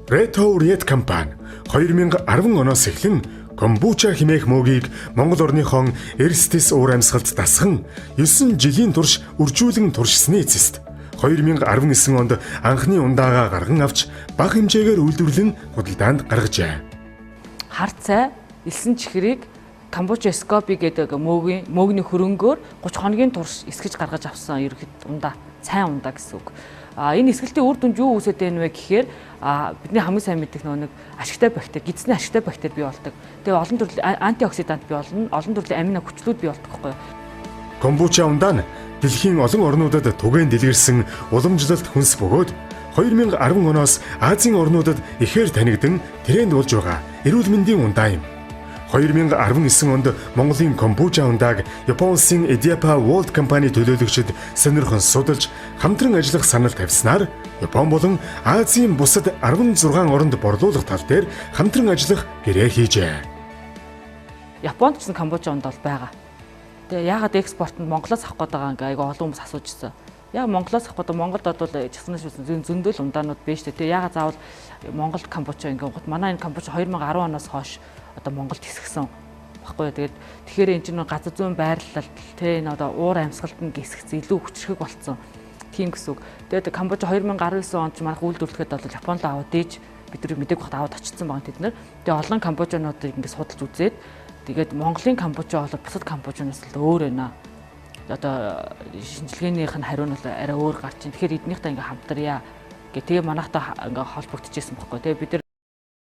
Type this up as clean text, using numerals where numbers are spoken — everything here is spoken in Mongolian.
Reto Riet компани 2010 оноос эхлэн комбуча хэмээх мөөгийг Монгол орныхон Эрстэс уур амьсгалд дасган 9 жилийн турш үржүүлэн туршсны эцэст 2019 онд анхны ундаага гарган авч бага хэмжээгээр үйлдвэрлэн худалдаанд гаргажээ. Хар цай, элсэн чихрийг камбуча SCOBY гэдэг мөөгний хөрөнгөөр 30 хоногийн турш эсгэж гаргаж авсан ерөнхийд ундаа, сайн ундаа гэсэн үг. Энэ эсгэлтийн үр дүнд юу үүсээд байна вэ гэхээр бидний хамгийн сайн мэдэх нөгөө нэг ашигтай бактери, гидсний ашигтай бактери бий болдог. Тэгээ олон төрлийн антиоксидант бий болно, олон төрлийн амино хүчлүүд бий болдог байхгүй юу? Комбуча ундаа нь дэлхийн олон орнуудад түгээн дэлгэрсэн уламжлалт хүнс бөгөөд 2010 оноос Азийн орнуудад ихээр танигдан тренд болж байгаа эрүүл мэндийн ундаа юм. 2019 онд Монголын комбуча ундааг Япон улсын Эдиапа World компани төлөөлөгчид сонирхон судалж хамтран ажиллах санал тавьснаар Япон болон Азийн бусад 16 оронд борлуулах тал дээр хамтран ажиллах гэрээ хийжээ. Японд ч гэсэн камбуча ундаа бол байгаа. Тэгээ яагаад экспортод Монголоос авах гээд байгаа ингээ айгүй олон хүмүүс асууж ирсэн. Яг Монголоос авах гэдэг Монголд бол часнаас зөндөл ундаанууд биш үү. Тэгээ яагаад заавал Монголд камбуча ингээ гот манай энэ камбуча 2010 оноос хойш одоо Монголд хэсгсэн баггүй юу. Тэгээд тэгэхээр энэ чинь газар зүйн байрлалд тэ энэ одоо уур амьсгалд нь гисгц илүү хүчрхэг болцсон. Тийм гэсэн үг. Тэгээд камбуча 2019 онд ч манайх үйлдвэрлэхэд бол Японд аваад дээж бид нар мэдээг бахад аваад очсон байгаа тэд нар. Тэгээ олон камбучануудыг ингээ судалж үзээд тэгээд Монголын камбуча бол бусад камбучанаас л өөр байна. Одоо шинжилгээнийх нь хариу нь бол арай өөр гарч ин. Тэгэхээр эднийхтэй ингээ хамтарья гэ. Тэгээ манайхтай ингээ холбогдчихсэн байхгүй. Тэгээ бид нар